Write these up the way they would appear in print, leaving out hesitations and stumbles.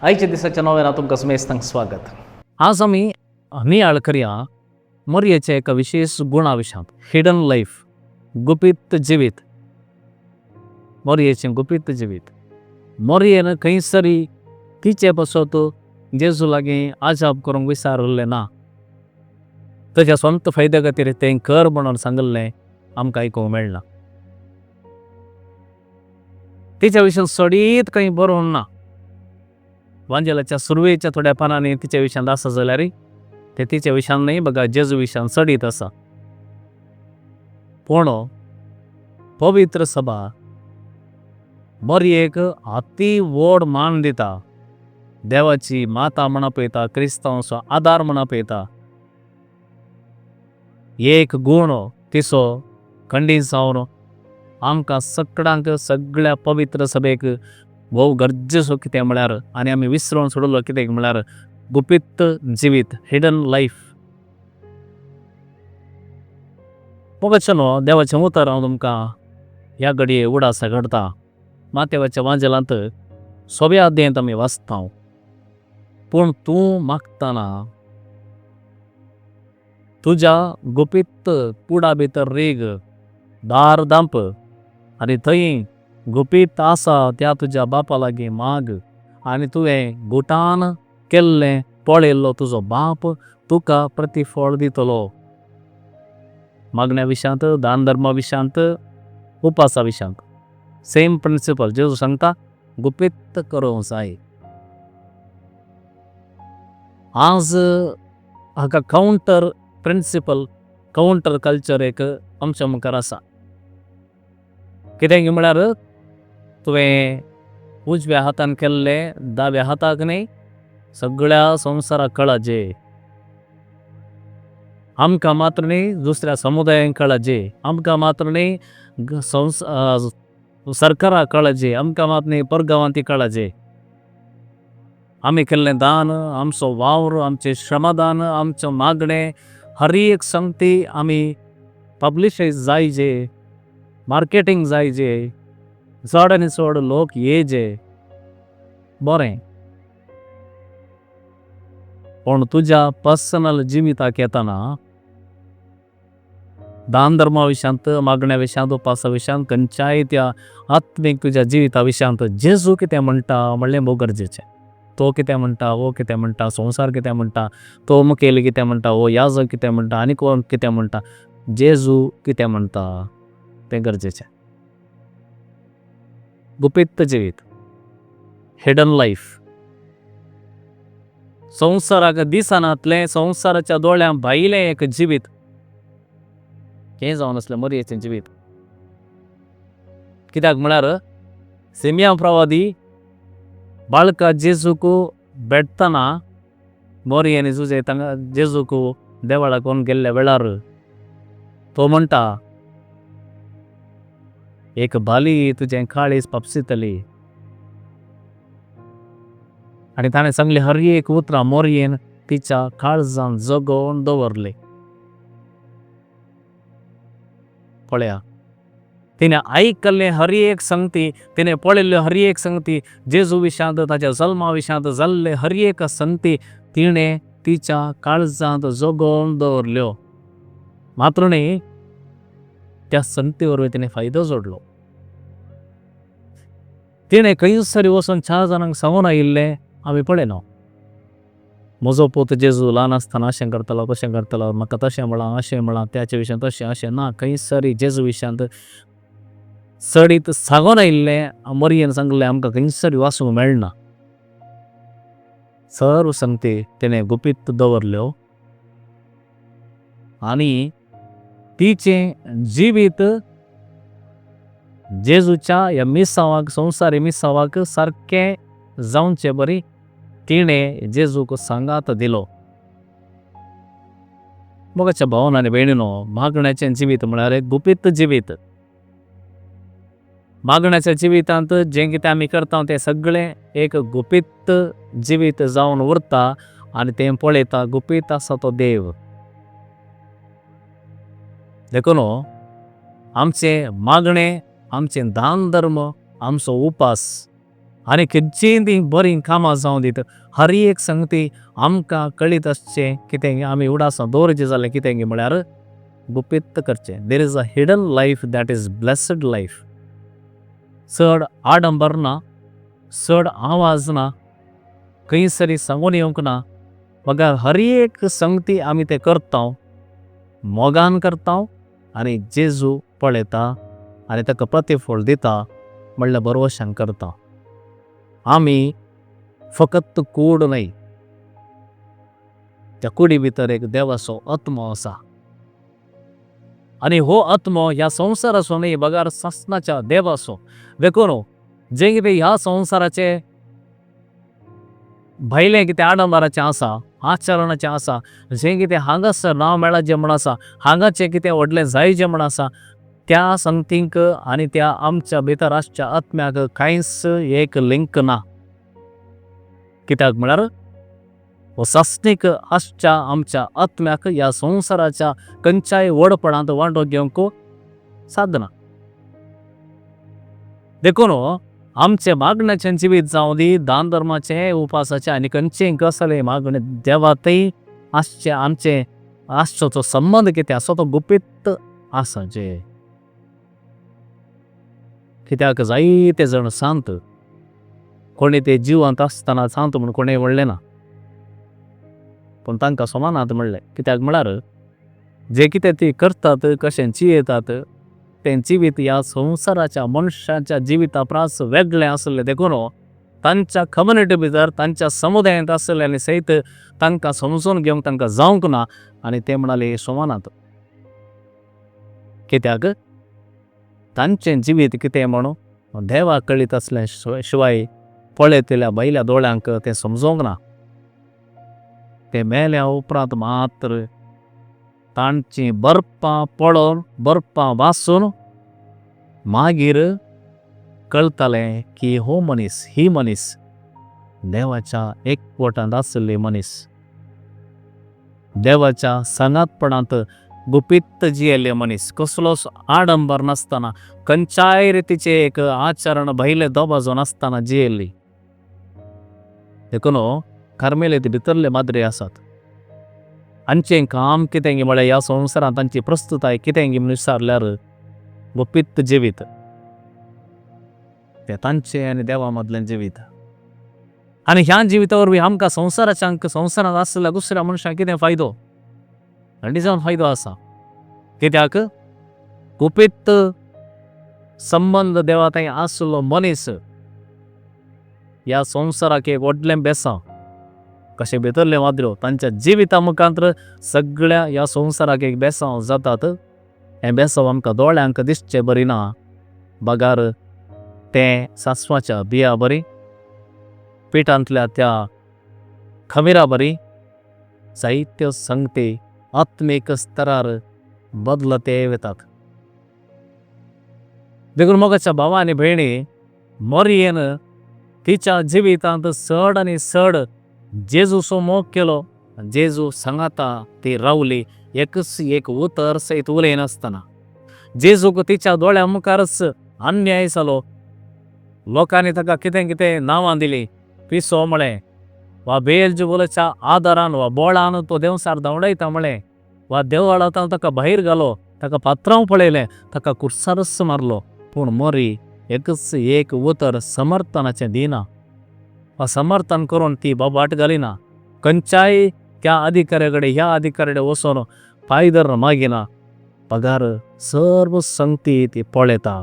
आयच्या दिसाच्या नव्यान तुमकां समेस्तांक स्वागत. आज आमी नियाळ करया मोरयेच्या एका विशेश गुणा विशांत, हिडन लायफ, गुपीत जिवीत. मोरयेचें गुपीत जिवीत. मोरयेन खंयसरी तिचे पासत जेजू लागीं आजाप करूंक विसारिल्लें ना. ताच्या स्वंत फायद्या खातीर तें कर म्हणून सांगिल्लें आमकां आयकूंक मेळना. तिच्या विशीं सोडीत खंय बरोवंक ना. वांजेलाच्या सुरवेच्या थोड्या पानांनी तिच्या विशयांत आसा जाल्यार ते तिच्या विशयान न्हय बघा जेजू विशयान चडीत आसा. पूण पवित्र सभा मोरयेक अती व्हड मान दिता. देवाची माता म्हण आपयता, क्रिस्तांवचो आदार म्हण आपयता. एक गूण तिचो खंडीत जावन आमकां सगळ्यांक सगळ्या पवित्र सभेक भोव गरजेचो कितें म्हळ्यार आनी आमी विसरून सोडलो कितें म्हळ्यार गुपीत जिवीत, हिडन लायफ. मोगाच्यानो देवाचें उतर हांव तुमकां ह्या घडये उडासा घडता. मातेवाच्या वांजेलांत सोव्या अध्यायांत आमी वाचता, पूण तूं मागतना तुज्या गुपीत कुडा भितर रीग, दार धांप आनी थंय गुपीत आसा त्या तुज्या बापा लागीं माग आनी तुवें गुटान केल्लें पळयल्लो तुजो बाप तुका प्रतिफळ दितलो. मागण्या विशयांत, दान धर्मा विशयांत, उपासा विशयांत सेम प्रिंसिपल जेजू सांगता, गुपीत करूंक जाय. आज हाका कावंटर प्रिंसिपल, कावंटर कल्चर एक आमच्या मुखार आसा. कितें म्हळ्यार तुवें उजव्या हातान केल्लें दाव्या हाताक न्हय सगळ्या संवसाराक कळचे. आमकां मात्र न्हय दुसऱ्या समुदायांक कळचे, आमकां मात्र न्हय सरकाराक कळचे, आमकां मात्र न्हय परगांवांत कळचे. आमी केल्लें दान, आमचो वावर, आमचें श्रमदान, आमचें मागणें हर एक संगती आमी पब्लिशायज जायजे, मार्केटींग जायजे, चड आनी चड लोक येजे. बरें, पूण तुज्या पर्सनल जिविताक येतना दान धर्मा विशयांत, मागण्या विशयांत, उपासा विशयांत, खंयच्याय त्या आत्मीक तुज्या जिविता विशयांत जेजू कितें म्हणटा म्हणलें भोव गरजेचें. तो कितें म्हणटा, वो कितें म्हणटा, संवसार कितें म्हणटा, तो मुखेली कितें म्हणटा, वो याजक कितें म्हणटा, आनी कोण कितें म्हणटा, जेजू कितें म्हणटा तें गरजेचें. गुपीत जिवीत, हिडन लायफ. संवसाराक दिसनातलें, संवसाराच्या दोळ्यां भायलें एक जिवीत हें जावन आसलें मोरयेचें जिवीत. कित्याक म्हळ्यार सिमया प्रवादी बाळका जेजूक भेटतना मोरये आनी जुजे तांगा जेजूक देवळाक व्हरून गेल्ल्या वेळार तो म्हणटा, एक बाली तुजें काळीज पापसितली. आनी ताणें सांगलें हर एक उतरां मोरयेन तिच्या काळजान जगोवन दवरलें. पळया तिणें आयकल्लें हर एक संगती, तिणें पळयल्ल्यो हर एक संगती, जेजू विशयांत ताच्या जल्मा विशयांत जाल्ले हर एक संगती तिणें तिच्या काळजांत जगोवन दवरल्यो. मात्र न्ही त्या संगती वरवीं तिणें फायदो जोडलो. तिणें खंयसर वचून चार जाणांक सांगून आयिल्लें आमी पळयना. म्हजो पूत जेजू ल्हान आसतना अशें करतालो तशें करतालो, म्हाका तशें म्हळां अशें म्हळां, त्याच्या विशयांत तशें अशें ना. खंयसर जेजू विशयांत चडीत सांगून आयिल्लें मोरयेन सांगलें आमकां खंयसर वाचूंक मेळना. सर्व संगती तिणें गुपीत दवरल्यो आनी तिचें जिवीत जेजूच्या ह्या मिसांवाक, संवसारी मिसांवाक सारकें जावचें बरी तिणें जेजूक सांगात दिलो. मोगाच्या भावान आनी भयणीनो, मागण्याचें जिवीत म्हळ्यार एक गुपीत जिवीत. मागण्याच्या जिवितांत जें कितें आमी करता तें सगळें एक गुपीत जिवीत जावन उरता आनी तें पळयता गुपीत आसा तो देव. देखून आमचें मागणें, आमचें दान धर्म, आमचो उपास आनी खंचीय ती बरी कामां जावं दीत हर एक संगती आमकां कळीत आसचें कितें आमी उडासां दवरचें जाल्यार कितें म्हळ्यार गुपीत करचें। There is a hidden life that is blessed life. चड आडंबर ना, चड आवाज ना, खंयसरी सांगून येवंक ना, मगर हर एक संगती आमी ते करता मोगान करता आनी जेजू पळयता आनी ताका प्रतिफळ दिता म्हळ्या भरवश्यान करता। आमी फकत कूड न्हय, त्या कुडी भितर एक देवाचो आत्मो आसा आनी हो आत्मो ह्या संवसाराचो न्हय बगर सासणाच्या देवाचो। देखून जें कितें ह्या संवसाराचें भायलें कितें आडंबराचें आसा, आचरणाचें आसा, जें कितें हांगासर नांव मेळचें म्हूण आसा, हांगाचें कितें व्हडलें जायचें म्हूण आसा, त्या संगतींक आनी त्या आमच्या भितर आसच्या आत्म्याक कांयच एक लिंक ना। कित्याक म्हळ्यार हो सासणीक आसच्या आमच्या आत्म्याक ह्या संवसाराच्या खंयच्याय व्हडपणांत वांटो घेवंक सादना। देखून आमचें मागण्याचें जिवीत जावं दी, दान धर्माचें, उपासाचें आनी खंयचें कसलें मागणें देवा थंय आसचें आमचें आसचो तो संबंद कितें आसा तो गुपीत आसाचें। कित्याक जायते जाण सांत कोणी ते जिवंत आसतना सांत म्हूण कोणें म्हणलें ना, पूण तांकां सोमानात म्हणलें। कित्याक म्हळ्यार जें कितें ती करतात, कशें जियेतात तें जिवीत ह्या संवसाराच्या मनशाच्या जिविता परस वेगळें आसलें देखून तांच्या कम्युनिटी भितर तांच्या समुदायांत आशिल्ल्यांनी सयत तांकां समजून घेवंक तांकां जावंक ना आनी ते म्हणाले हे सोमानात। कित्याक तांचें जिवीत कितें म्हूण देवाक कळीत आसलें शिवाय पळयतल्या भायल्या दोळ्यांक तें समजोंक ना। ते मेल्या उपरांत मात्र तांचीं बरपां पळोवन बरपां वाचून मागीर कळटालें की हो मनीस ही मनीस देवाच्या एकवटांत आशिल्ली मनीस, देवाच्या सांगातपणांत गुपीत जियेल्ले मनीस, कसलोच आडंबर नासतना खंयच्याय रितीचें एक आचरण भायलें दबाजो नासतना जियेल्ली। देखून कार्मेलींत भितरले माद्री आसात हांचें काम कितें म्हळ्यार ह्या संवसारांत तांची प्रस्तुताय कितें म्हूण विचारल्यार गुपीत जिवीत तें तांचें आनी देवा मदलें जिवीत। आनी ह्या जिविता वरवीं आमकां संवसाराच्या संवसारांत आशिल्ल्या दुसऱ्या मनशांक कितें फायदो, आनी जावन फायदो आसा। कित्याक गुपीत संबंद देवा थंय आशिल्लो मनीस ह्या संवसाराक एक व्हडलें बेसांव कशें भितरल्यो माद्रो तांच्या जिविता मुखार सगळ्या ह्या संवसाराक एक बेसांव जातात। हें बेसांव आमकां दोळ्यांक दिसचें बरी ना बगर तें सांसवाच्या बियां बरी, पिठांतल्या त्या खमीरा बरी जायत्यो संगती आत्मीक स्तरार बदलते वतात। देखून मोगाच्या भावा आनी भयणी मरियेन तिच्या जिवितांत चड आनी चड जेजूचो मोग केलो, जेजू सांगाता ती रावली एकच एक उतर सयत उलयनासतना। जेजूक तिच्या दोळ्यां मुखारच अन्याय जालो, लोकांनी ताका कितें कितें नांवां दिलीं, पिसो म्हळें वा बेलजबुलाच्या आदारान वा बोळान तो देंवचार धांवडायता म्हळें वा देवळांत ताका भायर घालो, ताका फातरान पळयलें, ताका खुर्सारच मारलो, पूण मरी एकच एक उतर समर्थनाचें दिना वा समर्थन करून ती बोबाट घालिना, खंयच्याय त्या अधिकाऱ्या कडेन ह्या अधिकाऱ्या कडेन वचून पांय धरून मागिना, बगर सर्व संगती ती पळयता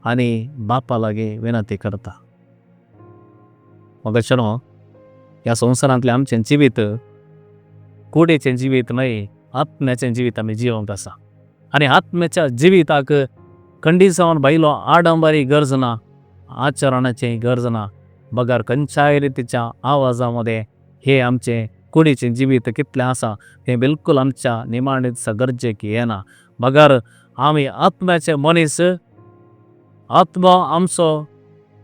आनी बापा लागीं विनंती करता। मोगाच्यानो ह्या संवसारांतलें आमचें जिवीत कुडीचें जिवीत न्हय, आत्म्याचें जिवीत आमी जियोंक आसा आनी आत्म्याच्या जिविताक खंडीत जावन भायलो आडंबरी गरज ना, आचरणाची गरज ना, बगर खंयच्याय रितीच्या आवाजा मदें हें आमचें कुडीचें जिवीत कितलें आसा हें बिलकूल आमच्या निमाणें दिसा गरजेक येना। बगर आमी आत्म्याचे मनीस, आत्मो आमचो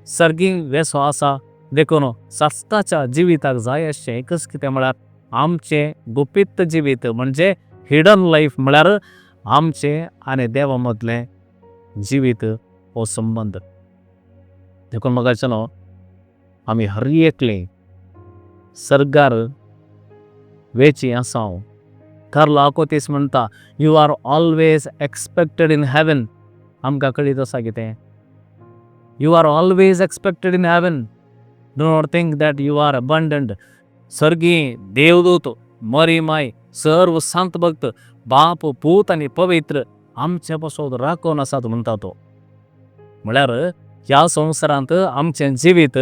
सर्गीं वेसो आसा देखून सासणाच्या जिविताक जाय अशें एकच कितें म्हळ्यार आमचें गुपीत जिवीत म्हणजे हिडन लायफ म्हळ्यार आमचें आनी देवा मदलें जिवीत हो संबंद। देखून मोगाच्यानो आमी हर एकले सर्गार वेची आसांव। कार्लो आकुतीस म्हणटा, you are always expected in heaven. आमकां कळीत आसा कितें? You are always expected in heaven. Do not think that you are abandoned. सर्गी देवदूत मरी माय सर्व संत भक्त बाप पूत आनी पवित्र आमचे पासत राखून आसात म्हणटा तो। म्हळ्यार ह्या संवसारांत आमचें जिवीत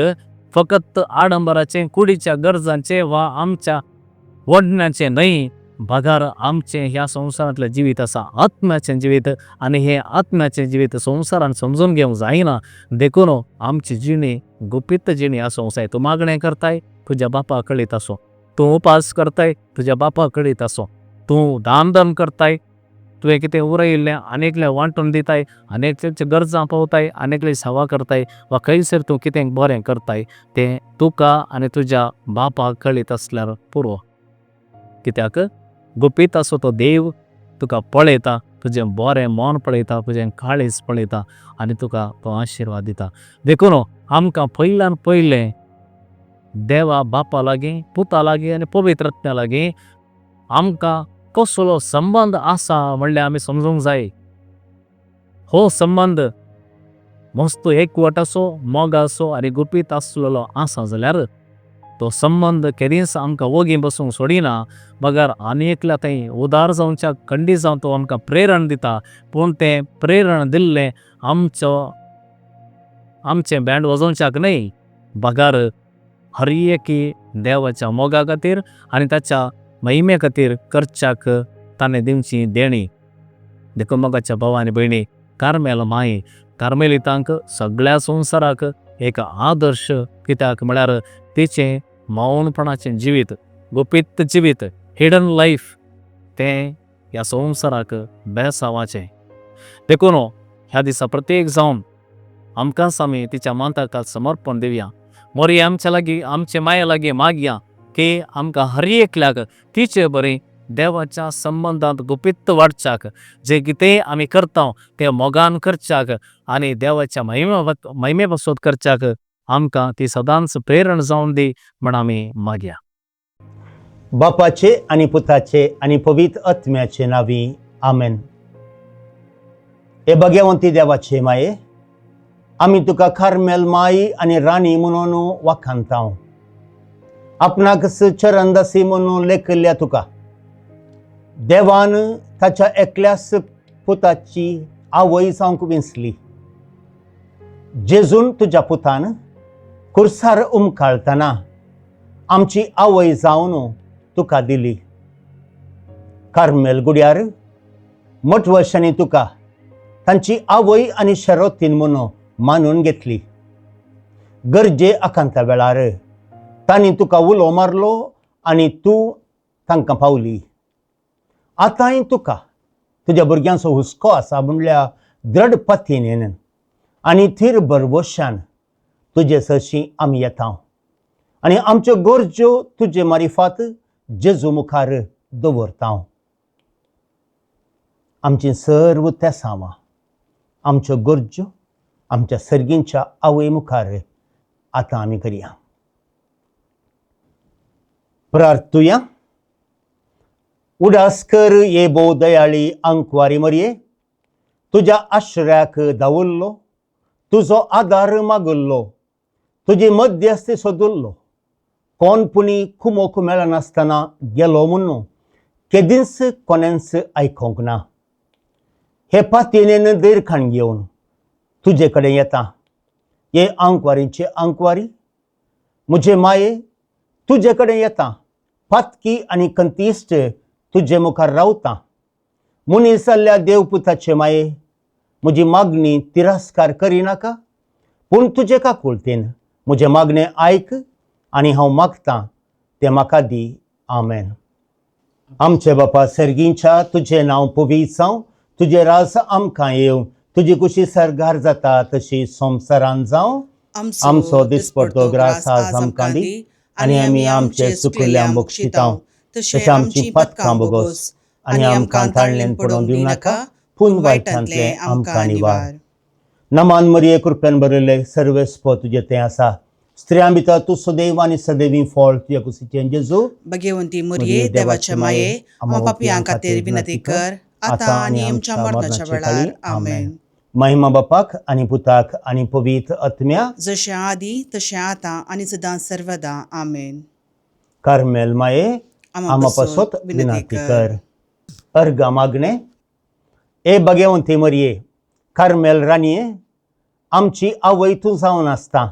फकत आडंबराचें कुडीच्या गरजांचें वा आमच्या वडण्याचें न्हय, बगर आमचें ह्या संवसारांतलें जिवीत आसा आत्म्याचें जिवीत आनी हें आत्म्याचें जिवीत संवसारान समजून घेवंक जायना। देखून आमची जिणी गुपीत जिणी आसूंक जाय। तूं मागणें करताय तुज्या बापाक कळीत आसूं, तूं उपास करताय तुज्या बापाक कळीत आसूं, तूं दान धर्म करताय, तुवें कितें उरयिल्लें आनी एकल्याक वांटून दिताय, आनी एकल्याच्या गरजां पावताय, आनी एकली सेवा करताय वा खंयसर तूं कितें बरें करताय तें तुका आनी तुज्या बापाक कळीत आसल्यार पुरो। कित्याक गुपीत आसा तो देव तुका पळयता, तुजें बरें मन पळयता, तुजें काळीज पळयता आनी तुका तो आशिर्वाद दिता। देखून आमकां पयल्यान पयलें देवा बापा लागीं पुता लागीं आनी पवित्र आत्म्या लागीं आमकां कसलो संबंद आसा म्हणल्यार आमी समजूंक जाय। हो संबंद मस्त एकवटाचो मोगाचो आनी गुपीत आसलेलो आसा जाल्यार तो संबंद केदींच आमकां ओगी बसूंक सोडिना, बगर आनी एकल्या थंय उदार जावच्याक खंडीत जावन तो आमकां प्रेरण दिता। पूण तें प्रेरण दिल्लें आमचो आमचें बँड वाजोवच्याक न्हय, बगर हर एकी देवाच्या मोगा खातीर आनी ताच्या महिमे खातीर करच्याक ताणें दिवची देणी। देखून मोगाच्या भाव आनी भयणी, कार्मेल माई कार्मेलितांक सगळ्या संवसाराक एक आदर्श, कित्याक म्हळ्यार तिचें मौनपणाचें जिवीत, गुपीत जिवीत, हिडन लायफ तें ह्या संवसाराक बेसांवाचें। देखून ह्या दिसा प्रत्येक जावन आमकांच आमी तिच्या मांताक समर्पण दिवया। मोरया आमच्या लागीं आमचे माये लागीं मागया की आमकां हर एकल्याक तिचे बरी देवाच्या संबंदांत गुपीत वाडच्याक, जें कितेंय आमी करता तें मोगान करच्याक आनी देवाच्या महिमे पासत करच्याक आमकां ती सदांच प्रेरण जावन दी म्हण आमी मागया। बापाचे आनी पुताचे आनी पवित्र आत्म्याचे नांवी आमेन। हे भगवंती देवाचे माये, आमी तुका कार्मेल माई आनी राणी म्हणून वाखाणता। आपणाक चरणदासी म्हणून लेखिल्ल्या तुका देवान ताच्या एकल्याच पुताची आवय जावंक विंचली। जेजून तुज्या पुतान कुर्सार उमकाळतना आमची आवय जावन तुका दिली। कार्मेल गुड्यार मठवशांनी तुका तांची आवय आनी शरोतीन म्हणून मानून घेतली। गरजे आकांता वेळार तांणी तुका उलो मारलो आनी तूं तांकां पावली। आतांय तुका तुज्या भुरग्यांचो हुस्को आसा म्हणल्या द्रड पतीन आनी थीर भरवशान तुजे सरशीं आमी येता आनी आमच्यो गरज्यो तुजे मारिफात जेजू मुखार दवरता। आमची सर्व तेसांवां, आमच्यो गरज्यो आमच्या सर्गींच्या आवय मुखार आतां आमी करया। प्रार्थुया। उडास कर ये भोव दयाळी आंकवारी मरये, तुज्या आश्रयाक धांवल्लो, तुजो आदार मागल्लो, तुजी मध्यस्थी सोदुल्लो, कोण पुणी कुमोक मेळनासतना गेलो म्हणून केदींच कोणेंच आयकोंक ना। हे पातयेन दीर्घाण घेवन तुजे कडेन येता। हे आंकवारीचे आंकवारी म्हजे माये तुजे कडेन येता। पातकी आनी कंतिश्ट तुजे मुखार रावता। मनीस जाल्ल्या देवपुताचे माये म्हजी मागणी तिरस्कार करिनाका, पूण तुजे काकुळतेन म्हजें मागणें आयक आनी हांव मागतां तें म्हाका दी। आमेन। आमचे बापा सर्गींच्या, तुजें नांव पवित्र जावं, तुजें राज आमकां येवं, तुजी कुशी सर्गार जाता तशी संवसारान जावं। आमचो दिसपडतो ग्रास आज आमकां दी आनी आमी आमचे चुकल्ल्या बक्षितांव तशें आमची पथकां बोगोस आनी आमकां ताळणेन पडोवंक दिवं नाका, पूण वायटांतलें आमकां निवार। नमान मरिये कृपेन भरिल्ले सर्वेस्पर तुजें तें आसा स्त्रियां भितर तूं सदैव आनी सदैवी फळ तुज्या कुशीचें जेजू। भगेवंती मरिये देवाच्या माये आमा पापयां खातीर विनंती कर आतां आनी आमच्या मरणाच्या वेळार। आमेन। महिमा बापाक आनी पुताक आनी पवित्र आत्म्या, जशें आदी तशें आतां आनी सदां सर्वदा। आमेन। कार्मेल माये आमा पासत विनंती कर। अर्घा मागणे। ए भगवंती मरिये कार्मेल राणये, आमची आवय तूं जावन आसता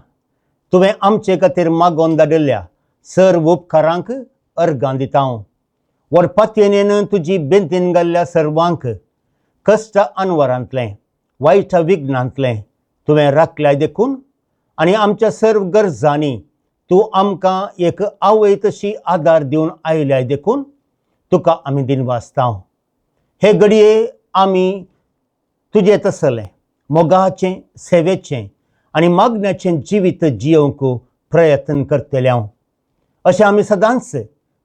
तुवें आमचे खातीर मागोवन धाडिल्ल्या सर्व उपकारांक अर्घां दिता हांव। वरपातयेन तुजी बेंतीन घाल्ल्या सर्वांक कश्ट अनवरांतलें वायट विघ्नांतलें तुवें राखल्याय देखून आनी आमच्या सर्व गरजांनी तूं आमकां एक आवय तशी आदार दिवन आयल्याय देखून तुका आमी दिनवासता। हे घडये आमी तुजें तसलें मोगाचें सेवेचें आनी मागण्याचें जिवीत जियोवंक प्रयत्न करतले हांव। अशें आमी सदांच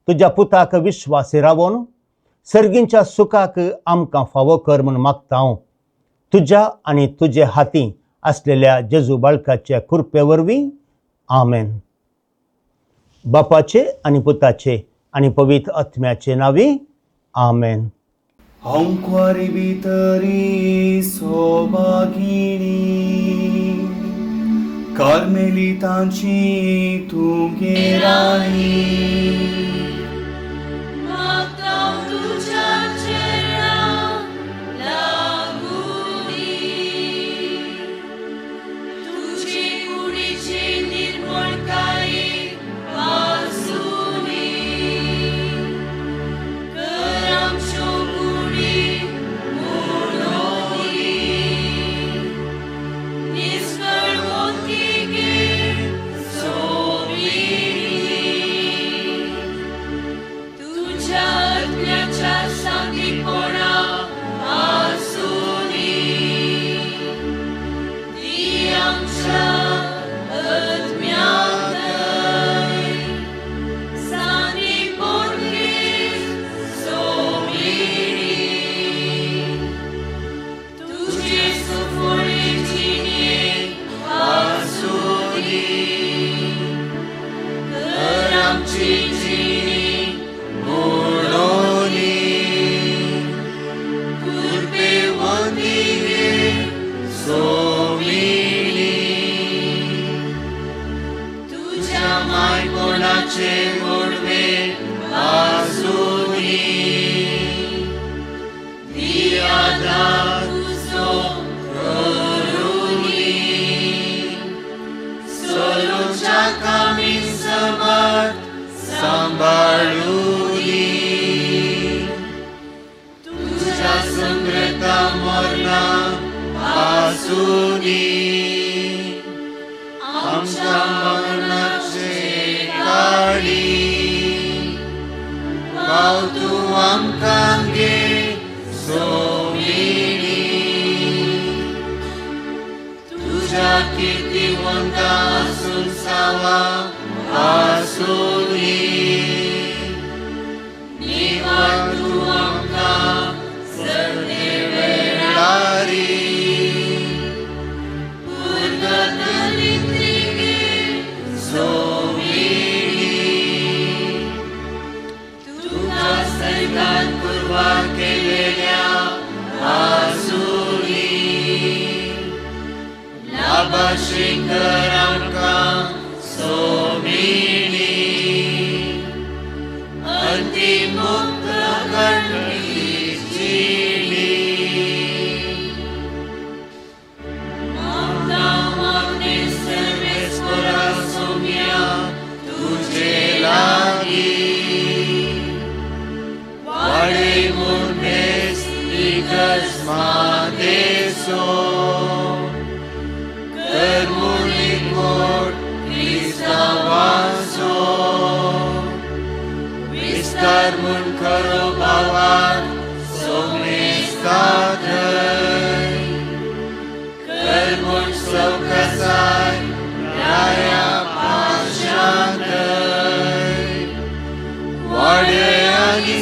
तुज्या पुताक विश्वासी रावोन सर्गींच्या सुखाक आमकां फावो कर म्हूण मागता हांव। तुज्या आनी तुजे हाती आसलेल्या जेजू बाळकाच्या कृपे वरवीं। आमेन। बापाचे आनी पुताचे आनी पवित्र आत्म्याचे नांवी। आमेन। हांव भितरी सोभागिणी कार्मेलितांची तुगे राणी।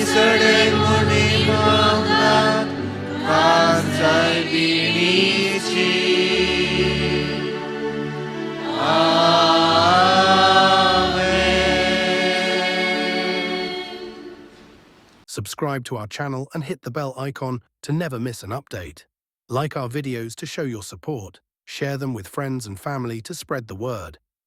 सडे मुनी मागतात कांचाय बिणीची। Subscribe to our channel and hit the bell icon to never miss an update. Like our videos to show your support. Share them with friends and family to spread the word.